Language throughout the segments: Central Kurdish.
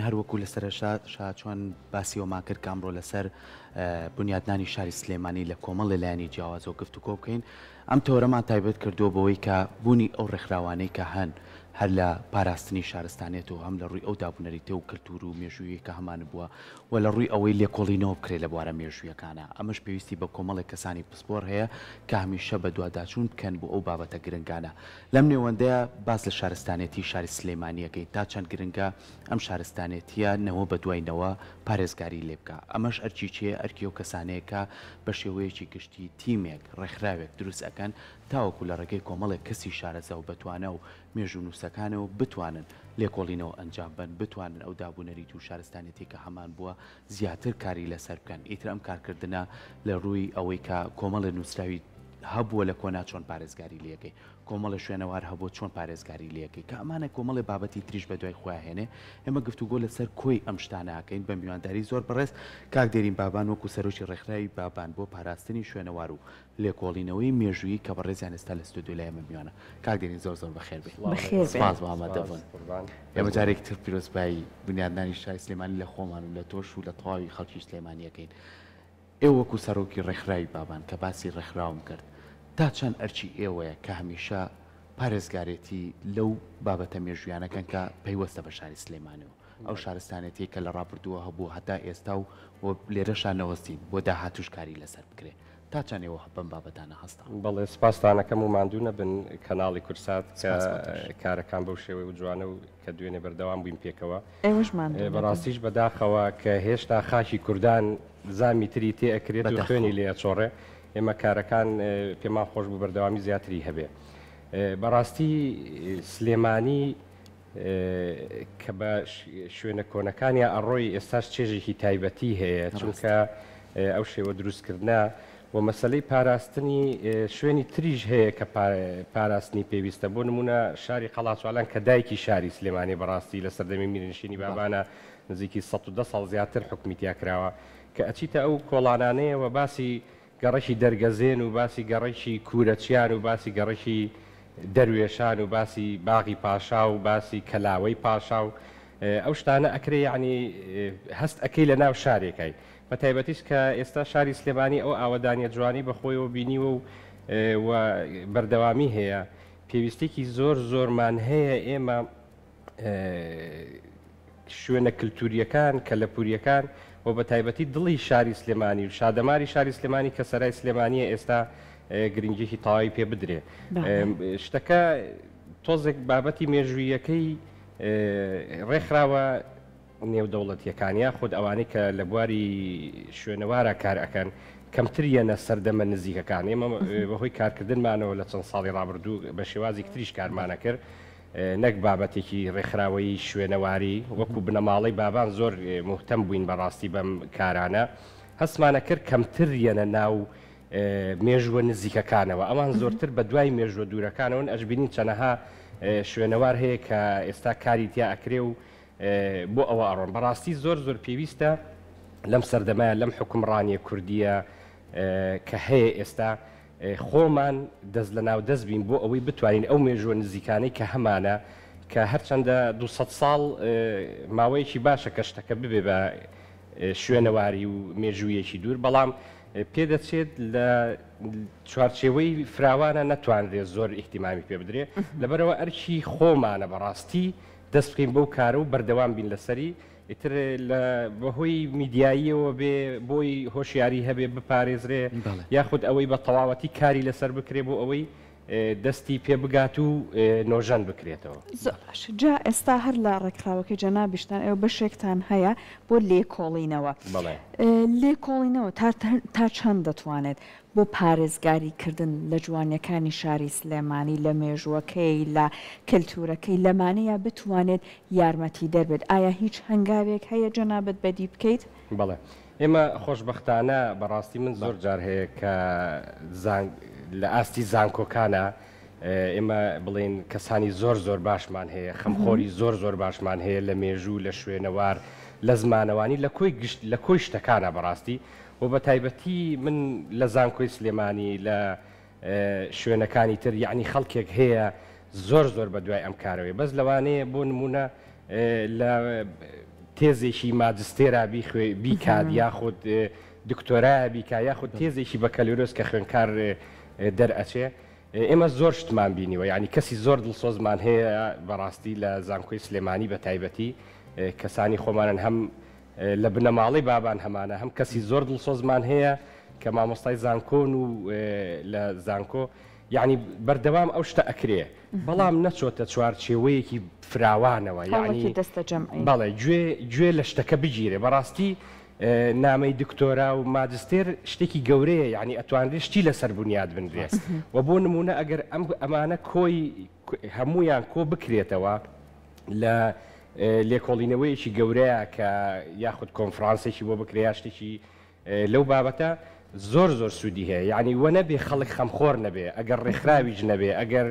هەروەکو لە سەرەشا چۆن باسی ئەومان کرد کە ئەمڕۆ لەسەر بنیادنانی شاری سلێمانی لە کۆمەڵێ لایەنی جیاوازەوە گفتوگۆ بکەین، ئەم تەوەرەمان تایبەت کردووە بەوەی کە بوونی ئەو ڕێکخراوانەی کە هەن هەر لە پاراستنی شارستانیەت و هەم لە ڕووی ئەو دابونەریتە و کەلتوور و مێژوویەی کە هەمانبووە و لە ڕووی ئەوەی لێکۆڵینەوە بکرێت لە بوارە مێژوویەکانا ئەمەش پێویستی بە کۆمەڵێک کەسانی پسپۆر هەیە کە هەمیشە بەدواداچوون بکەن بۆ ئەو بابەتە گرنگانە. لەم نێوەندەیا باس لە شارستانێتی شاری سلێمانی ئەکەین تا چەند گرنگە ئەم شارستانێتیە نەوە بە دوای نەوە پارێزگاری لێ بکا ئەمەش ئەرکی کێیە ئەرکی ئەو کەسانەیە کە بە شێوەیەکی گشتی تیمێک ڕێکخراوێک دروست ئەکەن تاوەکو لە ڕێگەی کۆمەڵێک کەسی شارەزا و بەتوانا و مێژوونووسەکانەوە بتوانن لێکۆڵینەوە ئەنجام بەن بتوانن ئەو دابونەریت و شارستانێتی کە هەمان بووە زیاتر کاری لەسەر بکەن ئیتر ئەم کارکردنە لە ڕووی ئەوەی کە کۆمەڵێ نووسراوی هەبووە لە کۆنا چۆن پارێزگاری لێکەی کۆمەڵێ شوێنەوار هەبووە چۆن پارێزگاری لێکەی کە ئەمانە کۆمەڵێ بابەتی تریش بە دوای خۆیان هێنێ ئێمە گفتوگۆ لەسەر کۆی ئەم شتانە ئەکەین بە میوانداری زۆر بەڕێز کاک دێرین بابان وەکو سەرۆکی ڕێکخراوی بابان بۆ پاراستنی شوێنەوار و لێکۆڵینەوەی مێژوویی کە بەڕێزیان ئێستا لە ستۆدیۆ لای ئێمە میوانە. کاک دێرین زۆر زۆر بەخێر بێی. بەخێر بێن. سپاس بۆ ئامادەبوون. ئێمە جارێکی تر پیرۆزبایی بنیادنانی شاری سلێمانی لە خۆمان و لە تۆش و لە تەواوی خەڵکی سلێمانی ئەکەین. ئێوە وەکو سەرۆکی ڕێکخراوی بابان کە باسی ڕێکخراوم کرد، تا چەند ئەرکی ئێوەیە کە هەمیشە پارێزگارێتی لەو بابەتە مێژوویانە کەن کە پەیوەستە بە شاری سلێمانیەوە؟ ئەو شارستانێتیەی کە لە ڕابردووە هەبووە هەتا ئێستا و لێرەشا نەوەستین بۆ داهاتووش کاری لەسەر بکرێ. تا چەند ئێوە بەم بابەتانە هەستان؟ بەڵێ سپاستان ئەکەم و ماندوو نەبن کەناڵی کوردسات کە کارەکان بەو شێوەی و جوانە و کە دوێنێ بەردەوام بووین پێکەوە. ئێوەش ماندوو نەبن. بەڕاستیش بەداخەوە کە هێشتا خاکی کوردان زامی تری تێ ئەکرێت و خوێنی لێ ئەچۆڕێ، ئێمە کارەکان پێمان خۆش بوو بەردەوامی زیاتری هەبێ. بەڕاستی سلێمانی کە بە شوێنە کۆنەکانیا ئەڕۆی ئێستاش چێژێکی تایبەتی هەیە چونکە ئەو شێوە دروستکردە و مەسەلەی پاراستنی شوێنی تریش هەیە کە پاراستنی پێویستە بۆ نمونە شاری قەڵاچوالان کە دایکی شاری سلێمانی بەڕاستی لە سەردەمی میرنشینی بابانە نزیکی 110 ساڵ زیاتر حکومی تیا کراوە کە ئەچیتە ئەو کۆڵانانەیەوە باسی گەڕەکی دەرگەزێن و باسی گەڕەکی کوورەچیان و باسی گەڕەکی دەروێشان و باسی باغی پاشا و باسی کەلاوەی پاشا و ئەو شتانە ئەکرێ یەعنی هەست ئەکەی لە ناو شارێکای بە تایبەتیش کە ئێستا شاری سلێمانی ئەو ئاوەدانیە جوانەی بە خۆیەوە بینیوە و و بەردەوامی هەیە پێویستێکی زۆر زۆرمان هەیە ئێمە شوێنە کلتورییەکان، کەلەپورییەکان و بە تایبەتی دڵی شاری سلێمانی و شادەماری شاری سلێمانی کە سەرای سلێمانییە ئێستا گرنگییەکی تەواوی پێ بدرێ. شتەکە تۆزێک بابەتی مێژووییەکەی ڕێکخراوە نێودەوڵەتییەکان یاخود ئەوانەی کە لە بواری شوێنەوارا کار ئەکەن کەمتر یەنە سەردەمە نزیکەکان. ئێمە بەهۆی کارکردنمانەوە لە چەند ساڵی ڕابردوو بە شێوازێکی تریش کارمان ئەکرد، نەک بابەتێکی ڕێکخراوەیی شوێنەواری، وەکو بنەماڵەی بابان زۆر موهتەم بووین بەڕاستی بەم کارانە، هەستمانەکرد کەمتر یەنە ناو مێژووە نزیکەکانەوە، ئەوان زۆرتر بەدوای مێژووە دوورەکانەوەن، ئەشبینین چەنەها شوێنەوار هەیە کە ئێستا کاری تیا ئەکرێ و بۆ ئەوە ئەڕۆن. بەڕاستی زۆر زۆر پێویستە لەم سەردەمە لەم حوکمڕانیە کوردیە کە هەیە ئێستا خۆمان دەست لەناو دەست بین بۆ ئەوەی بتوانین ئەو مێژووە نزیکانەی کە هەمانە کە هەرچەندە 200 ساڵ ماوەیەکی باشە کە شتەکە ببێ بە شوێنەواری و مێژوویەکی دوور بەڵام پێدەچێت لە چوارچێوەی فراوانە نەتوانرێت زۆر ئیهتیمامی پێ بدرێ لەبەرئەوە ئەرکی خۆمانە بەڕاستی دەست بکەین بەو کارە و بەردەوام بین لەسەری ئیتر لە بەهۆی میدیاییەوە بێ بۆی هۆشیاری هەبێ بپارێزرێ یاخود ئەوەی بە تەواوەتی کاری لەسەر بکرێ بۆ ئەوەی دەستی پێ بگات و نۆژەن بکرێتەوە. زۆر باشە جا ئێستا هەر لە ڕێکخراوەکەی جەنابیشتان ئێوە بەشێکتان هەیە بۆ لێکۆڵینەوە. بەڵێ. لێکۆڵینەوە تا تا چەند دەتوانێت بۆ پارێزگاری کردن لە جوانیەکانی شاری سلێمانی، لە مێژووەکەی، لە کەلتورەکەی، لەمانەیە بتوانێت یارمەتیدەر بێت، ئایا هیچ هەنگاوێک هەیە جەنابت بەدی بکەیت؟ بەڵێ ئێمە خۆشبەختانە بەڕاستی من زۆر جار هەیە کە لە ئاستی زانکۆکانە ئێمە بڵێین کەسانی زۆر زۆر باشمان هەیە، خەمخۆری زۆر زۆر باشمان هەیە لە مێژوو، لە شوێنەوار، لە زمانەوانی، لە کۆی گشت لە کۆی شتەکانە بەڕاستی و بە تایبەتی من لە زانکۆی سلێمانی لە شوێنەکانی تر یەعنی خەڵکێک هەیە زۆر زۆر بە دوای ئەم کارەوەی بەس لەوانەیە بۆ نمونە لە. تێزێکی ماجستێرا بیخوێ بیکات یاخود دکتۆرایە بیکا یاخود تێزێکی بەکەلۆریۆس کە خوێنکار دەرئەچێ. ئێمە زۆر شتمان بینیوە یانی کەسی زۆر دڵسۆزمان هەیە بەڕاستی لە زانکۆی سلێمانی بە تایبەتی کەسانی خۆمانن هەم لە بنەماڵەی بابان هەمانە هەم کەسی زۆر دڵسۆزمان هەیە کە مامۆستای زانکۆن و لە زانکۆ یعنی بەردەوام ئەو شتە ئەکرێ بەڵام نەچۆتە چوارچێوەیەکی فراوانەوە یعنی دەستە جەمعی بەڵێ گوێ گوێ لە شتەکە بگیرێ بەڕاستی نامەی دکتۆرا و ماجستێر شتێکی گەورەیە یعنی ئەتوانرێ شتی لەسەر بونیاد بنرێ و بۆ نمونە ئەگەر ئەم ئەمانە کۆی هەمویان کۆ بکرێتەوە لە لێکۆڵینەوەیەکی گەورەیە کە یاخود کۆنفرانسێکی بۆ بکرێ یا شتێکی لەو بابەتە زۆر زۆر سوودی هەیە یعنی وە نەبێ خەڵک خەمخۆر نەبێ ئەگەر ڕێکخراویش نەبێ ئەگەر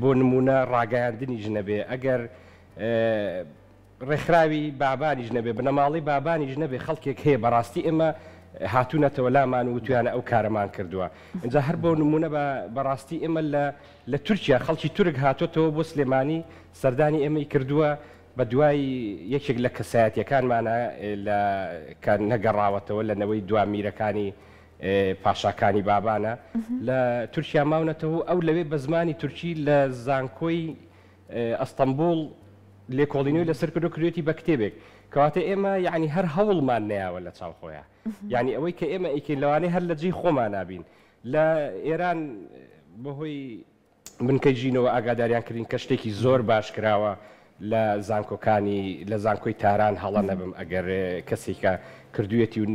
بۆ نمونە ڕاگەیاندنیش نەبێ ئەگەر ڕێکخراوی بابانیش نەبێ، بنەماڵەی بابانیش نەبێ خەڵکێک هەیە بەڕاستی ئێمە هاتوونەتەوە لامان و وتویانە ئەو کارەمان کردووە. ئینجا هەر بۆ نموونە بە بەڕاستی ئێمە لە لە تورکیا خەڵکی تورک هاتۆتەوە بۆ سلێمانی سەردانی ئێمەی کردووە بە دوای یەکێک لە کەسایەتیەکانمانە لە کە نەگەڕاوەتەوە لە نەوەی دوا میرەکانی پاشاکانی بابانە لە تورکیا ماونەتەوە و ئەو لەوێ بە زمانی تورکی لە زانکۆی ئەستەنبوڵ لێکۆڵینەوەی لەسەر کردو کردوێتی بە کتێبێک. کەواتە ئێمە یەعنی هەر هەوڵمان نەیاوە لە چاو خۆیا. یەعنی ئەوەی کە ئێمە ئەیکەین لەوانەیە هەر لە جێی خۆمانا بین. لە ئێران بەهۆی بنکەی ژینەوە ئاگاداریان کردین کە شتێکی زۆر باش کراوە لە زانکۆکانی لە زانکۆی تاران هەڵە نەبم ئەگەر کەسێکە کردوویەتی و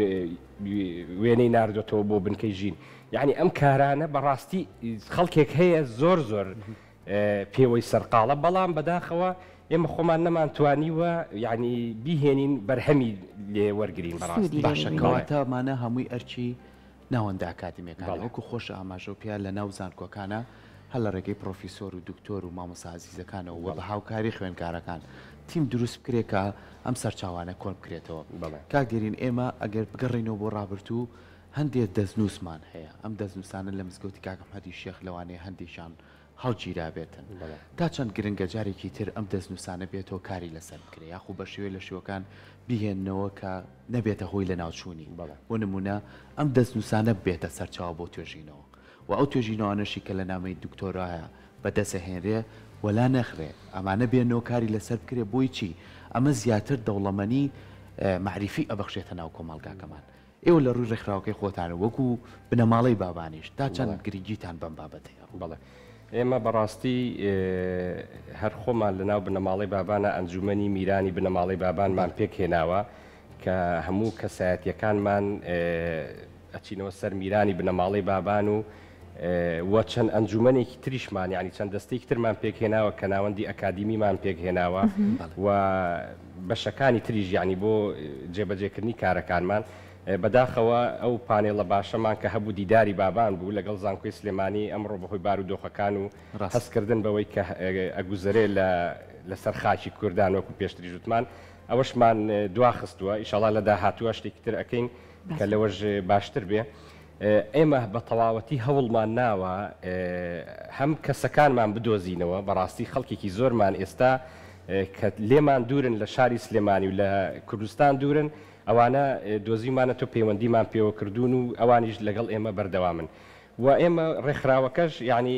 وێنەی ناردۆتەوە بۆ بنکەی ژین. یەعنی ئەم کارانە بەڕاستی خەڵکێک هەیە زۆر زۆر پێوەی سەرقاڵە بەڵام بەداخەوە ئێمە خۆمان نەمانتوانیوە یانی بیهێنین بەرهەمی لێ وەرگرین بەڕاستی. باشە کەواتە ئەمانە هەمووی ئەرکی ناوەندە ئەکادیمیەکانە وەکو خۆشە ئاماژەو پێیا لە ناو زانکۆکانە هەر لە ڕێگەی پڕۆفیسۆر و دکتۆر و مامۆستا ئازیزەکانەوە وە بە هاوکاری خوێندکارەکان تیم دروست بکرێ کە ئەم سەرچاوانە کۆن بکرێتەوە. کاک دێرین ئێمە ئەگەر بگەڕێینەوە بۆ ڕابردوو هەندێ دەستنووسمان هەیە، ئەم دەستنووسانە لە مزگەوتی کاک ئەحمەدی شێخ لەوانەیە هەندێکیان هەڵگیرابێتن. تا چەند گرنگە جارێکی تر ئەم دەستنووسانە بێتەوە کاری لەسەر بکرێ یاخو بە شێوەیە لە شێوەکان بیهێننەوە کە نەبێتە هۆی لەناوچوونی. بۆ نموونە ئەم دەستنووسانە ببێتە سەرچاوە بۆ توێژینەوە و ئەو توێژینەوانەشی کە لە نامەی دکتۆرایە بەدەسەهێنرێ وەلا نەخرێ ئەمانە بێنەوە کاری لەسەر بکرێ بۆی چی؟ ئەمە زیاتر دەوڵەمەنی مەعریفی ئەبەخشێتە ناو کۆمەڵگاکەمان. ئێوە لە ڕووی ڕێکخراوەکەی خۆتان و وەکو بنەماڵەی بابانیش تا چەند گرنگیتان بەم بابەتە هەیە؟ بەڵێ ئێمە بەڕاستی هەر خۆمان لە ناو بنەماڵەی بابانە ئەنجومەنی میرانی بنەماڵەی بابانمان پێک هێناوە کە هەموو کەسایەتیەکانمان ئەچینەوە سەر میرانی بنەماڵەی بابان و و چەند ئەنجومەنێکی تریشمان یانی چەند دەستەیەکی ترمان پێکهێناوە کە ناوەندی ئەکادیمیمان پێکهێناوە و بەشەکانی تریش یانی بۆ جێبەجێکردنی کارەکانمان. بەداخەوە ئەو پانێڵە باشەمان کە هەبوو دیداری بابان بوو لەگەڵ زانکۆی سلێمانی ئەمڕۆ بەهۆی بارودۆخەکان و هەستکردن بەوەی کە ئەگوزەرێ لە لەسەر خاکی کوردان وەکو پێشتریش وتمان ئەوەشمان دواخستووە ئیشەڵا لە داهاتووە شتێکی تر ئەکەین کە لەوەش باشتر بێ. ئێمە بە تەواوەتی هەوڵمان ناوە هەم کەسەکانمان بدۆزینەوە، بەڕاستی خەڵکێکی زۆرمان ئێستا کە لێمان دوورن لە شاری سلێمانی و لە کوردستان دوورن، ئەوانە دۆزیومانەتەوە پەیوەندیمان پێوە کردوون و ئەوانیش لەگەڵ ئێمە بەردەوامن و ئێمە ڕێکخراوەکەش یانی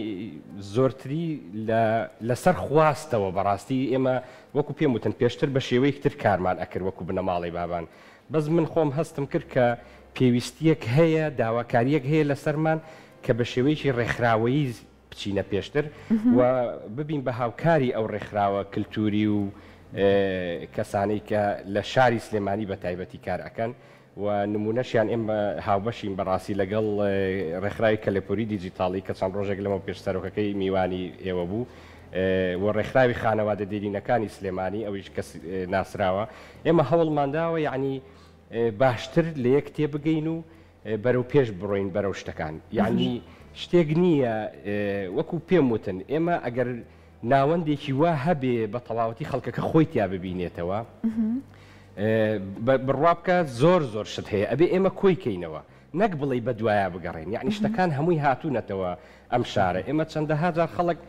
زۆرتری لە لەسەر خواستەوە بەڕاستی ئێمە وەکو پێم وتن پێشتر بە شێوەیەکی تر کارمان ئەکرد وەکو بنەماڵەی بابان بەس من خۆم هەستم کرد کە پێویستییەک هەیە، داواکارییەک هەیە لەسەرمان کە بە شێوەیەکی ڕێکخراوەیی بچینە پێشتر و ببین بە هاوکاری ئەو ڕێکخراوە کلتووری و کەسانەی کە لە شاری سلێمانی بە تایبەتی کار ئەکەن و نموونەشیان ئێمە هاوبەشین بەڕاستی لەگەڵ ڕێکخراوی کەلەپووری دیجیتاڵی کە چەند ڕۆژێک لەمەوپێش سەرۆکەکەی میوانی ئێوە بوو و ڕێکخراوی خانەوادە دێرینەکانی سلێمانی ئەویش کەس ناسراوە ئێمە هەوڵمان داوە یەعنی باشتر لە یەک تێبگەین و بەرەو پێش بڕۆین بەرەو شتەکان یەعنی شتێک نییە وەکو پێم وتن ئێمە ئەگەر ناوەندێکی وا هەبێ بە تەواوەتی خەڵکەکە خۆی تیا ببینێتەوە بڕوا بکە زۆر زۆر شت هەیە ئەبێ ئێمە کۆی کەینەوە نەک بڵێی بە دوایا بگەڕێین یەعنی شتەکان هەمووی هاتوونەتەوە ئەم شارە ئێمە چەندەها جار خەڵک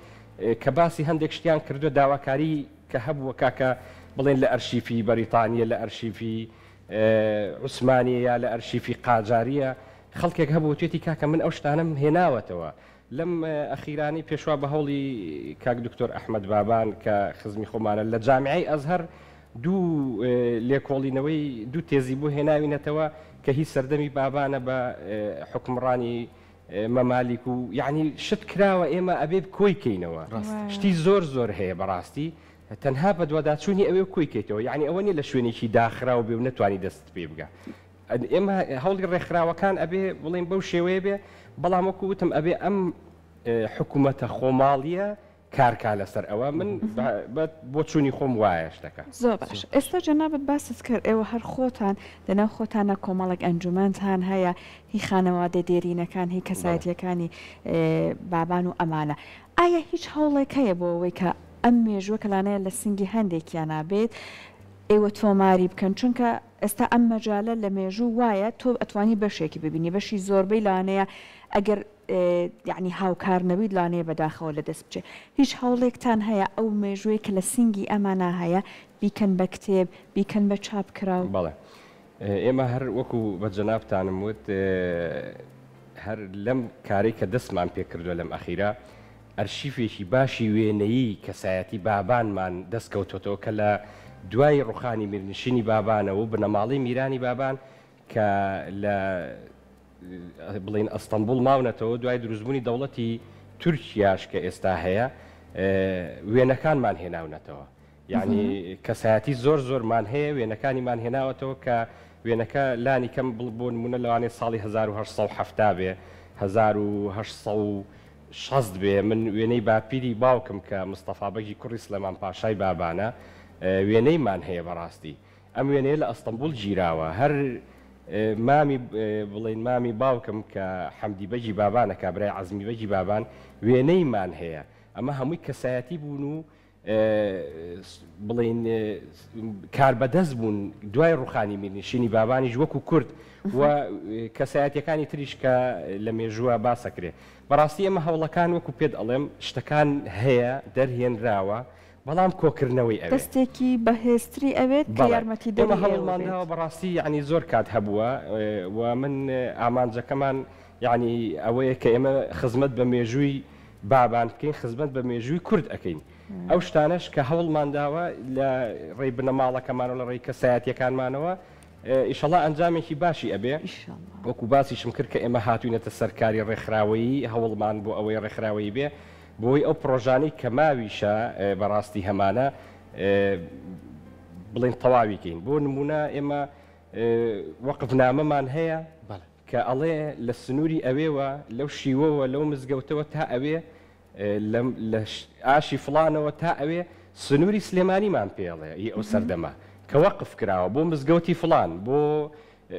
کە باسی هەندێک شتیان کردووە داواکاری کە هەبووە کاکە بڵێن لە ئەرشیفی بەریتانیە لە ئەرشیفی عوسمانیە یا لە ئەرشیفی قاجاریە خەڵکێک هەبوو وتوێتی کاکە من ئەو شتانەم هێناوەتەوە لەم ئەخیرانەی پێشوا بە هەوڵی کاک دکتۆر ئەحمەد بابان کە خزمی خۆمانە لە جامیعەی ئەزهەر دوو لێکۆڵینەوەی دوو تێزی بۆ هێناوینەتەوە کە هی سەردەمی بابانە بە حوکمڕانی مەمالیک و یعنی شت کراوە ئێمە ئەبێ کۆی کەینەوە شتی زۆر زۆر هەیە بەڕاستی تەنها بەدواداچوونی ئەوێ کۆی کەیتەوە یعنی ئەوە نیە لە شوێنێکی داخراو بێ و نەتوانی دەستت پێ بگا ئێمە هەوڵی ڕێکخراوەکان ئەبێ بڵێین بەو شێوەیە بێ، بەڵام وەکو وتم ئەبێ ئەم حکومەتە خۆماڵییە کارکا لەسەر ئەوە، من بە بۆچوونی خۆم وایە شتەکە. زۆر باش ئێستا جەنابت باست کرد ئێوە هەر خۆتان لەناو خۆتانا کۆمەڵێک ئەنجومەنتان هەیە هی خانەوادە دێرینەکان هی کەسایەتیەکانی بابان و ئەمانە ئایا هیچ هەوڵێک هەیە بۆ ئەوەی کە ئەم مێژووە کە لانەیە لە سنگی هەندێکیانا بێت ئێوە تۆماری بکەن چونکە ئێستا ئەم مەجالە لە مێژوو وایە تۆ ئەتوانی بەشێکی ببینی بەشی زۆربەی لەوانەیە ئەگەر یەعنی هاوکار نەبیت لەوانەیە بەداخەوە لەدەست بچێ هیچ هەوڵێکتان هەیە ئەو مێژووەی کە لە سینگی ئەمانا هەیە بیکەن بە کتێب بیکەن بە چاپ کراو؟ بەڵێ ئێمە هەر وەکو بە جەنابتانم وت هەر لەم کارەی کە دەستمان پێ کردووە لەم ئەخیرە ئەرشیفێکی باشی وێنەیی کەسایەتی بابانمان دەست کەوتۆتەوە کە لە دوای ڕوخانی میرنشینی بابانەوە و بنەماڵەی میرانی بابان کە لە بڵێین ئەستەنبوڵ ماونەتەوە دوای دروستبوونی دەوڵەتی تورکیاش کە ئێستا هەیە وێنەکانمان هێناونەتەوە. یانی کەسایەتی زۆر زۆرمان هەیە وێنەکانیمان هێناوەتەوە کە وێنەکە لانی کەم بۆ نمونە لەوانەیە ساڵی 1870 بێ 1860 بێ من وێنەی باپیری باوکم کە مستەفا بەگی کوڕی سلێمان پاشای بابانە وێنەیمان هەیە بەڕاستی ئەم وێنەیە لە ئەستەنبوڵ گیراوە هەر مامی بڵێین مامی باوکم کە حەمدی بەگی بابانە کابرای عەزمی بەگی بابان وێنەیمان هەیە ئەمە هەمووی کەسایەتی بوون و بڵێین کاربەدەست بوون دوای ڕوخانی میرنشینی بابانیش وەکو کورد و کەسایەتیەکانی تریش کە لە مێژووە باسەکرێ بەڕاستی ئێمە هەوڵەکان وەکو پێت ئەڵێم شتەکان هەیە دەرهێنراوە بەڵام کۆکردنەوەی ئەوێ. دەستێکی بەهێزتری ئەوێت کە بەڵێ یارمەتیدەری ئێمە ئێوە هەوڵمان بێت. داوە بەڕاستی یەعنی زۆر کات هەبووە و من ئامانجەکەمان یەعنی ئەوەیە کە ئێمە خزمەت بە مێژووی بابان بکەین خزمەت بە مێژووی کورد ئەکەین ئەو شتانەش کە هەوڵمان داوە لە ڕێی بنەماڵەکەمانەوە لە ڕێی کەسایەتیەکانمانەوە ئیشەڵا ئەنجامێکی باشی ئەبێ وەکو باسیشم کرد کە ئێمە هاتوینەتە سەر کاری ڕێکخراوەیی هەوڵمان بۆ ئەوەی ڕێکخراوەیی بێ بۆی ئەو پڕۆژانەی کە ماویشە بەڕاستی هەمانە بڵێن تەواوی کەین بۆ نمونە ئێمە وەقفنامەمان هەیە کە ئەڵێ لە سنووری ئەوێوە، لەو شیوەوە، لەو مزگەوتەوە تا ئەوێ، لە لە ئاشی فڵانەوە تا ئەوێ، سنووری سلێمانیمان پێ ئەڵێ ی ئەو سەردەمە، کە وەقف کراوە بۆ مزگەوتی فڵان، بۆ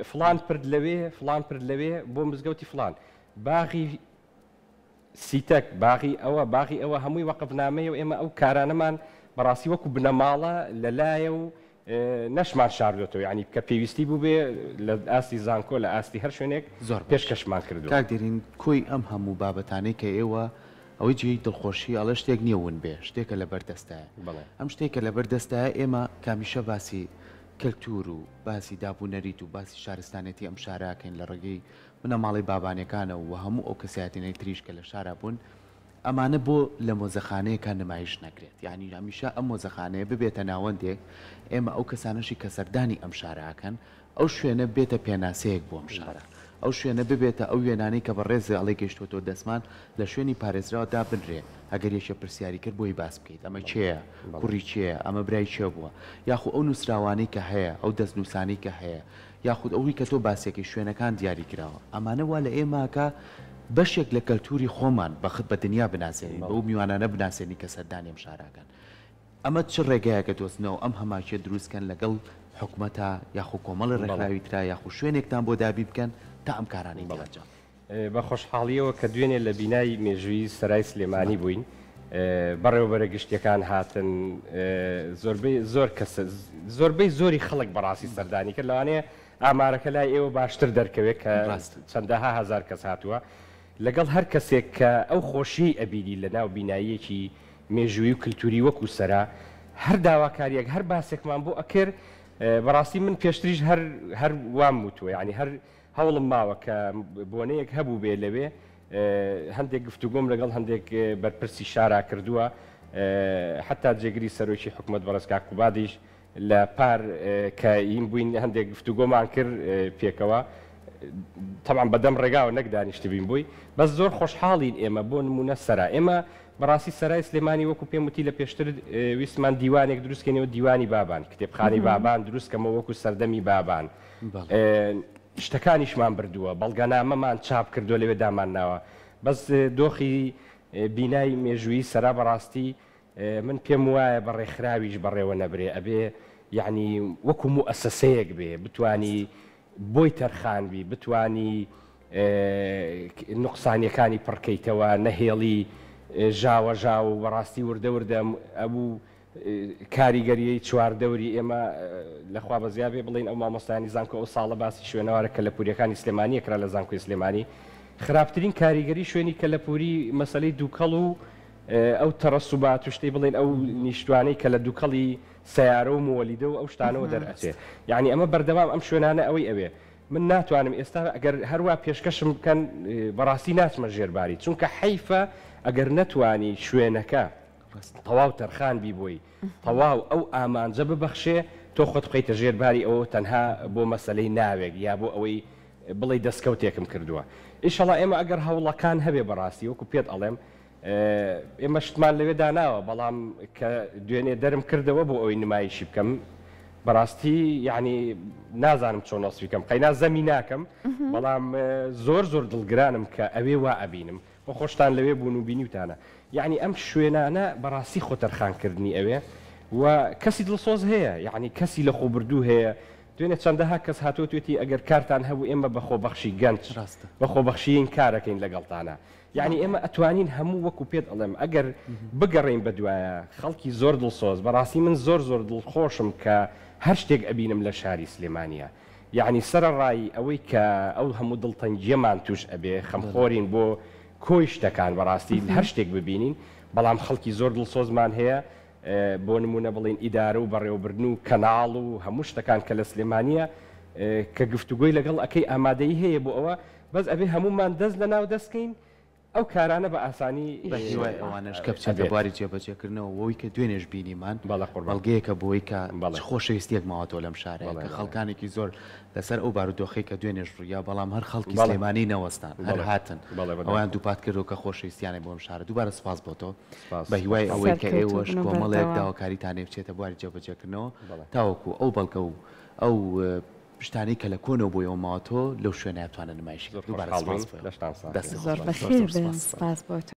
فڵان پرد لەوێ، فڵان پرد لەوێ، بۆ مزگەوتی فڵان. باغی سیتەک، باغی ئەوە، باغی ئەوە، هەمووی وەقفنامەیە و ئێمە ئەو کارانەمان بەڕاستی وەکو بنەماڵە لە لایە و نەشمان شاردۆتەوە، یانی کە پێویستی بووبێ لە ئاستی زانکۆ، لە ئاستی هەر شوێنێک زۆر باش پێشکەشمان کردووە. کاک دێرین کۆی ئەم هەموو بابەتانەی کە ئێوە ئەوەی جێی دڵخۆشی ئەڵێ شتێک نییە ون بێ شتێکە لەبەر دەستایە بەڵێ. ئەم شتەی کە لەبەر دەستایە ئێمە کامیشە باسی کەلتوور و باسی داب و نەریت و باسی شارستانێتی ئەم شارە ئەکەین لە ڕێگەی بنەماڵەی بابانیەکانەوە و هەموو ئەو کەسایەتینەی تریش کە لە شارا بوون ئەمانە بۆ لە مۆزەخانەیەکا نمایش نەکرێت یانی هەمیشە ئەم مۆزەخانەیە ببێتە ناوەندێک ئێمە ئەو کەسانەشی کە سەردانی ئەم شارە ئەکەن ئەو شوێنە بێتە پێناسەیەک بۆ ئەم شارە ئەو شوێنە ببێتە ئەو وێنانەی کە بەڕێزێ ئەڵێ گەیشتوەتەوە دەستمان لە شوێنی پارێزراو دابنرێ ئەگەر یەکێ پرسیاری کرد بۆی باس بکەیت ئەمە کێیە کوڕی کێیە ئەمە برای کێ بووە یاخو ئەو نوسراوانەی کە هەیە ئەو دەستنوسانەی کە هەیە یاخود ئەوەی کە تۆ باسیەکەی شوێنەکان دیاری کراوە ئەمانە وا لە ئێمە ئەکا بەشێک لە کەلتوری خۆمان بەخت بە دنیا بناسێنین بەو میوانانە بناسێنین کە سەردانی ئەم شارە ئەکەن ئەمە چ ڕێگایەکە دۆزنەوە ئەم هەماکیە دروست کەن لەگەڵ حکومەتا یاخو کۆمەڵی ڕێکخراوی ترا یاخو شوێنێکتان بۆ دابین بکەن تا ئەم کارانەی تیا ئەنجام بە خۆشحاڵییەوە کە دوێنێ لە بینای مێژوویی سەرای سلێمانی بووین، بەڕێوەبەرە گشتییەکان هاتن، زۆربەی زۆر کەس، زۆربەی زۆری خەڵک بەڕاستی سەردانی کرد، لەوانەیە ئامارەکە لای ئێوە باشتر دەرکەوێت کە چەندەها هەزار کەس هاتووە، لەگەڵ هەر کەسێک کە ئەو خۆشییەی ئەبینی لەناو بیناییەکی مێژوویی و کلتوری وەکو سەرا. هەر داواکاریەک هەر باسێکمان بۆ ئەکرد بەڕاستی من پێشتریش هەر هەر وام وتووە یعنی هەر هەوڵم ماوە کە بۆنەیەک هەبوو بێ لەوێ هەندێک گفتوگۆم لەگەڵ هەندێک بەرپرسی شارا کردووە حتا جێگری سەرۆکی حکومەت بەڕێز کاک قوبادیش لە پار کە ین بووین هەندێک گفتوگۆمان کرد پێکەوە تەبعەن بەدەم ڕێگاوە نەک دانیشتبین بۆی بەس زۆر خۆشحاڵین ئێمە بۆ نمونە سەرا ئێمە بەڕاستی سەرای سلێمانی وەکو پێم وتی لە پێشتر ویستمان دیوانێک دروست کەینەوە دیوانی بابان کتێبخانەی بابان دروست کەمەوە وەکو سەردەمی بابان شتەکانیشمان بردووە بەڵگەنامەمان چاپ کردووە لەوێ دامان ناوە بەس دۆخی بینای مێژوویی سەرا بەڕاستی من پێم وایە بە ڕێکخراویش بەڕێوە نەبرێ ئەبێ یەعنی وەکو موئەسەسەیەک بێ بتوانی بۆی تەرخان بی بتوانی نوقسانیەکانی پڕکەیتەوە نەهێڵی ژاوە ژاو و بەڕاستی وردە وردە ئەو کاریگەریەی چواردەوری ئێمە لەخوا بەزیا بێ بڵێین ئەو مامۆستایانی زانکۆ ئەو ساڵە باسی شوێنەوارە کەلەپوریەکانی سلێمانیە کرا لە زانکۆی سلێمانی خراپترین کاریگەری شوێنی کەلەپوری مەسەلەی دووکەڵ و ئەو تەڕەسوبات و شتەی بڵێین ئەو نیشتوانەی کە لە دووکەڵی سەیارە و موەلیدە و ئەو شتانەوە دەرئەچێ یانی ئەمە بەردەوام ئەم شوێنانە ئەوەی ئەوێ من ناتوانم ئێستا ئەگەر هەروا پێشکەشم بکەن بەڕاستی ناچمە ژێرباری چونکە حەیفە ئەگەر نەتوانی شوێنەکە تەواو تەرخان بی بۆی تەواو ئەو ئامانجە ببەخشێ تۆ خۆت بخەیتە ژێر باری ئەوەوە تەنها بۆ مەسەلەی ناوێک یا بۆ ئەوەی بڵێی دەستکەوتێکم کردووە ئیشەڵا ئێمە ئەگەر هەوڵەکان هەبێ بەڕاستی وەکو پێت ئەڵێم ئێمە شتمان لەوێ داناوە بەڵام کە دوێنێ دەرم کردەوە بۆ ئەوەی نمایشی بکەم بەڕاستی یعنی نازانم چۆن وەسفی کەم قەینا زەمی ناکەم بەڵام زۆر زۆر دڵگرانم کە ئەوێ وا ئەبینم خۆ خۆشتان لەوێ بوون و بینیوتانە یەعنی ئەم شوێنانە بەڕاستی خۆ تەرخان کردنی ئەوێ و کەسی دڵسۆز هەیە یەعنی کەسی لە خۆبردوو هەیە دوێنێ چەندەها کەس هاتووە توێتی ئەگەر کارتان هەبوو ئێمە بە خۆبەخشی گەنج ڕاستە. بە خۆبەخشیین کارەکەین لەگەڵتانا یەعنی ئێمە ئەتوانین هەموو وەکو پێت ئەڵێم ئەگەر بگەڕێین بە دوایە خەڵکی زۆر دڵسۆز بەڕاستی من زۆر زۆر دڵخۆشم کە هەر شتێک ئەبینم لە شاری سلێمانیە یەعنی سەرەڕای ئەوەی کە ئەو هەموو دڵتەنگییەمان تووش ئەبێ، خەمخۆرین بۆ کۆی شتەکان، بەڕاستی هەر شتێک ببینین، بەڵام خەڵکی زۆر دڵسۆزمان هەیە، بۆ نموونە بڵێین ئیدارە و بەڕێوەبردن و کەناڵ و هەموو شتەکان کە لە سلێمانییە کە گفتوگۆی لەگەڵ ئەکەی ئامادەیی هەیە بۆ ئەوە، بەس ئەبێ هەموومان دەست لەناو دەست کەین ئەو کارانە بە ئاسانی بە هیوای ئەوانەش کە بچێتە ئەبێت. بواری جێبەجێکردنەوە وەوی کە دوێنێش بینیمان بەڵێ قوربان. بەڵگەیەکە بۆی کە چ بەڵێ. خۆشەویستیەک ماوەتەوە لەم شارەیە بەڵێ کە بەڵێ. خەڵکانێکی زۆر لەسەر ئەو بارودۆخەی کە دوێنێش ڕوویا بەڵام هەر خەڵکی بەڵێ. سلێمانی نەوەستان هەر بەڵێ. هاتن بەڵێ بەداخەوە. ئەوەیان دووپات کردەوە کە خۆشەویستیانە بۆ ئەم شارە دووبارە سوپاس بۆ تۆ سوپاس. بە هیوای ئەوەی کە سەرکەوتوو ئێوەش بن و کۆمەڵێک بەردەوام. داواکاریتان هەیە بچێتە بواری جێبەجێکردنەوە بەڵێ. تاوەکو ئەو بەڵگە و ئەو شتانەی کە لە کۆنەوە بۆ ئێوە ماوەتەوە لەو شوێنەیا بتوانن نمایشی زۆر کەن. دووبارە خۆشحاڵ سپاس بووین. بۆ ئێوە. لەشتان ساغ بێ. دەستت زۆر خۆش بێت. زۆر بەخێر زۆر بێن سپاس. سپاس بۆ تۆ.